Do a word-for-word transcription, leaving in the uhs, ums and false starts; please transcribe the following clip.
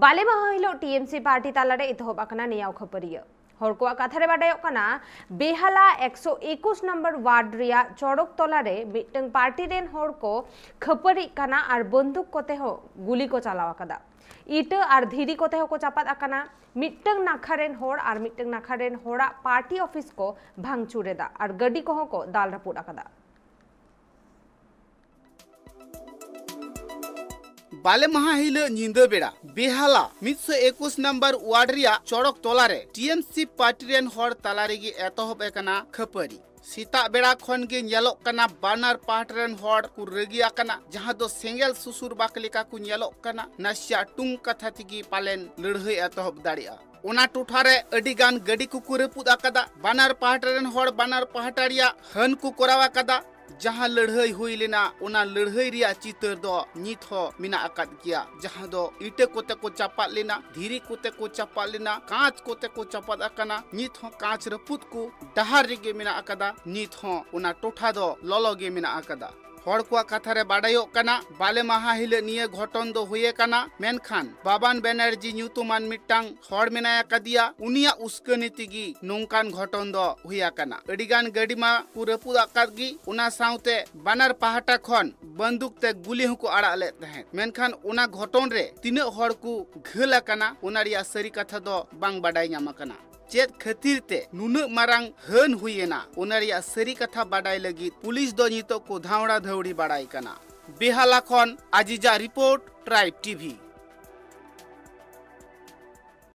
ᱵᱟᱞᱮ ᱢᱟᱦᱟ ᱦᱤᱞᱳᱜ ᱴᱤ ᱮᱢ ᱥᱤ ᱯᱟᱨᱴᱤ ᱛᱟᱞᱟᱨᱮ ᱮᱛᱚᱦᱚᱵ ᱟᱠᱟᱱᱟ ᱱᱮᱭᱟᱣ ᱠᱷᱟᱹᱯᱟᱹᱨᱤᱭᱟᱹ᱾ ᱦᱚᱲ ᱠᱚᱣᱟᱜ ᱠᱟᱛᱷᱟ ᱨᱮ ᱵᱟᱰᱟᱭᱚᱜ ᱠᱟᱱᱟ, ᱵᱮᱦᱟᱞᱟ ᱮᱠᱥᱚ ᱮᱠᱩᱥ ᱱᱚᱢᱵᱚᱨ ᱣᱟᱨᱰ ᱨᱮᱭᱟᱜ ᱪᱚᱲᱚᱠ ᱛᱚᱞᱟ ᱨᱮ ᱢᱤᱫᱴᱟᱝ ᱯᱟᱨᱴᱤ ᱨᱮᱱ ᱦᱚᱲ ᱠᱚ ᱠᱷᱟᱹᱯᱟᱹᱨᱤᱜ ᱠᱟᱱᱟ ᱟᱨ ᱵᱚᱱᱫᱩᱠ ᱠᱚᱛᱮ ᱦᱚᱸ ᱜᱩᱞᱤ ᱠᱚ ᱪᱟᱞᱟᱣ ᱟᱠᱟᱫᱟ᱾ ᱤᱴᱟᱹ ᱟᱨ ᱫᱷᱤᱨᱤ ᱠᱚᱛᱮ ᱦᱚᱸᱠᱚ ᱪᱟᱯᱟᱫ ᱟᱠᱟᱱᱟ᱾ ᱢᱤᱫᱴᱟᱝ ᱱᱟᱠᱷᱟ ᱨᱮᱱ ᱦᱚᱲ ᱟᱨ ᱢᱤᱫᱴᱟᱝ ᱱᱟᱠᱷᱟ ᱨᱮᱱ ᱦᱚᱲᱟᱜ ᱯᱟᱨᱴᱤ ᱚᱯᱷᱤᱥ ᱠᱚ ᱵᱷᱟঙᱪᱩᱨ ᱮᱫᱟ ᱟᱨ ᱜᱟᱹᱰᱤ ᱠᱚᱦᱚᱸ ᱠᱚ ᱫᱟᱞ ᱨᱟᱹᱯᱩᱫ ᱟᱠᱟᱫᱟ᱾ ᱵᱟᱞᱮ ᱢᱟᱦᱟ ᱦᱤᱞᱳᱜ ᱧᱤᱫᱟᱹ ᱵᱮᱲᱟ ᱵᱮᱦᱟᱞᱟ ᱢᱤᱫᱥᱚ ᱮᱠᱩᱥ ᱱᱟᱢᱵᱟᱨ ᱣᱟᱨᱰ ᱨᱮᱭᱟᱜ ᱪᱚᱲᱚᱠ ᱛᱚᱞᱟ ᱨᱮ ᱴᱤ ᱮᱢ ᱥᱤ ᱯᱟᱨᱴᱤ ᱨᱮᱱ ᱦᱚᱲ ᱛᱟᱞᱟ ᱨᱮᱜᱮ ᱮᱛᱚᱦᱚᱵ ᱟᱠᱟᱱᱟ ᱠᱷᱟᱹᱯᱟᱹᱨᱤ᱾ ᱥᱮᱛᱟᱜ ᱵᱮᱲᱟ ᱠᱷᱚᱱ ᱜᱮ ᱧᱮᱞᱚᱜ ᱠᱟᱱᱟ, ᱵᱟᱱᱟᱨ ᱯᱟᱦᱴᱟ ᱨᱮᱱ ᱦᱚᱲ ᱠᱚ ᱨᱟᱹᱜᱤ ᱟᱠᱟᱱᱟ, ᱡᱟᱦᱟᱸ ᱫᱚ ᱥᱮᱸᱜᱮᱞ ᱥᱩᱥᱩᱨ ᱵᱟᱠ ᱞᱮᱠᱟ ᱠᱚ ᱧᱮᱞᱚᱜ ᱠᱟᱱᱟ᱾ ᱱᱟᱥᱮᱭᱟᱜ ᱴᱩᱝ ᱠᱟᱛᱷᱟ ᱛᱮᱜᱮ ᱯᱟᱞᱮᱱ ᱞᱟᱹᱲᱦᱟᱹᱭ ᱮᱛᱚᱦᱚᱵ ᱫᱟᱲᱮᱭᱟᱜᱼᱟ᱾ ᱚᱱᱟ ᱴᱚᱴᱷᱟ ᱨᱮ ᱟᱹᱰᱤ ᱜᱟᱱ ᱜᱟᱹᱰᱤ ᱠᱚᱠᱚ ᱨᱟᱹᱯᱩᱫ ᱟᱠᱟᱫᱟ᱾ ᱵᱟᱱᱟᱨ ᱯᱟᱦᱴᱟ ᱨᱮᱱ ᱦᱚᱲ ᱵᱟᱱᱟᱨ ᱯᱟᱦᱴᱟ ᱨᱮᱭᱟᱜ ᱦᱟᱹᱱ ᱠᱚ ᱠᱚᱨᱟᱣ ᱟᱠᱟᱫᱟ᱾ ᱡᱟᱦᱟᱸ ᱞᱟᱹᱲᱦᱟᱹᱭ ᱦᱩᱭ ᱞᱮᱱᱟ, ᱚᱱᱟ ᱞᱟᱹᱲᱦᱟᱹᱭ ᱨᱮᱭᱟᱜ ᱪᱤᱛᱟᱹᱨ ᱫᱚ ᱱᱤᱛ ᱦᱚᱸ ᱢᱮᱱᱟᱜ ᱟᱠᱟᱫ ᱜᱮᱭᱟ, ᱡᱟᱦᱟᱸ ᱫᱚ ᱤᱴᱟᱹ ᱠᱚᱛᱮ ᱠᱚ ᱪᱟᱯᱟᱫ ᱞᱮᱱᱟ, ᱫᱷᱤᱨᱤ ᱠᱚᱛᱮ ᱠᱚ ᱪᱟᱯᱟᱫ ᱞᱮᱱᱟ, ᱠᱟᱸᱪ ᱠᱚᱛᱮ ᱠᱚ ᱪᱟᱯᱟᱫ ᱟᱠᱟᱱᱟ᱾ ᱱᱤᱛ ᱦᱚᱸ ᱠᱟᱸᱪ ᱨᱟᱹᱯᱩᱫ ᱠᱚ ᱰᱟᱦᱟᱨ ᱨᱮᱜᱮ ᱢᱮᱱᱟᱜ ᱟᱠᱟᱫᱟ᱾ ᱱᱤᱛ ᱦᱚᱸ ᱚᱱᱟ ᱴᱚᱴᱷᱟ ᱫᱚ ᱞᱚᱞᱚ ᱜᱮ ᱢᱮᱱᱟᱜ ᱟᱠᱟᱫᱟ᱾ ᱦᱚᱲ ᱠᱚᱣᱟᱜ ᱠᱟᱛᱷᱟ ᱨᱮ ᱵᱟᱰᱟᱭᱚᱜ ᱠᱟᱱᱟ, ᱵᱟᱞᱮ ᱢᱟᱦᱟ ᱦᱤᱞᱳᱜ ᱱᱤᱭᱟᱹ ᱜᱷᱚᱴᱚᱱ ᱫᱚ ᱦᱩᱭ ᱟᱠᱟᱱᱟ, ᱢᱮᱱᱠᱷᱟᱱ ᱵᱟᱵᱟᱱ ᱵᱮᱱᱟᱨᱡᱤ ᱧᱩᱛᱩᱢᱟᱱ ᱢᱤᱫᱴᱟᱝ ᱦᱚᱲ ᱢᱮᱱᱟᱭ ᱟᱠᱟᱫᱮᱭᱟ, ᱩᱱᱤᱭᱟᱜ ᱩᱥᱠᱟᱹᱱᱤ ᱛᱮᱜᱮ ᱱᱚᱝᱠᱟᱱ ᱜᱷᱚᱴᱚᱱ ᱫᱚ ᱦᱩᱭ ᱟᱠᱟᱱᱟ᱾ ᱟᱹᱰᱤᱜᱟᱱ ᱜᱟᱹᱰᱤ ᱢᱟ ᱠᱚ ᱨᱟᱹᱯᱩᱫ ᱟᱠᱟᱫ ᱜᱮ, ᱚᱱᱟ ᱥᱟᱶᱛᱮ ᱵᱟᱱᱟᱨ ᱯᱟᱦᱴᱟ ᱠᱷᱚᱱ ᱵᱟᱱᱫᱩᱠ ᱛᱮ ᱜᱩᱞᱤ ᱦᱚᱸᱠᱚ ᱟᱲᱟᱜ ᱞᱮᱫ ᱛᱟᱦᱮᱸᱫ᱾ ᱢᱮᱱᱠᱷᱟᱱ ᱚᱱᱟ ᱜᱷᱚᱴᱚᱱ ᱨᱮ ᱛᱤᱱᱟᱹᱜ ᱦᱚᱲ ᱠᱚ ᱜᱷᱟᱹᱞ ᱟᱠᱟᱱᱟ, ᱚᱱᱟ ᱨᱮᱭᱟᱜ ᱥᱟᱹᱨᱤ ᱠᱟᱛᱷᱟ ᱫᱚ ᱵᱟᱝ ᱵᱟᱰᱟᱭ ᱧᱟᱢ ᱟᱠᱟᱱᱟ᱾ ᱪᱮᱫ ᱠᱷᱟᱹᱛᱤᱨ ᱛᱮ ᱱᱩᱱᱟᱹᱜ ᱢᱟᱨᱟᱝ ᱦᱟᱹᱱ ᱦᱩᱭ ᱮᱱᱟ, ᱚᱱᱟ ᱨᱮᱭᱟᱜ ᱥᱟᱹᱨᱤ ᱠᱟᱛᱷᱟ ᱵᱟᱰᱟᱭ ᱞᱟᱹᱜᱤᱫ ᱯᱩᱞᱤᱥ ᱫᱚ ᱱᱤᱛᱚᱜ ᱠᱚ ᱫᱷᱟᱣᱲᱟ ᱫᱷᱟᱹᱣᱲᱤ ᱵᱟᱲᱟᱭ ᱠᱟᱱᱟ᱾ ᱵᱮᱦᱟᱞᱟ ᱠᱷᱚᱱ ᱟᱡᱤᱡᱟᱜ ᱨᱤᱯᱳᱨᱴ, ᱴᱨᱟᱭᱤᱵᱽ ᱴᱤᱵᱷᱤ᱾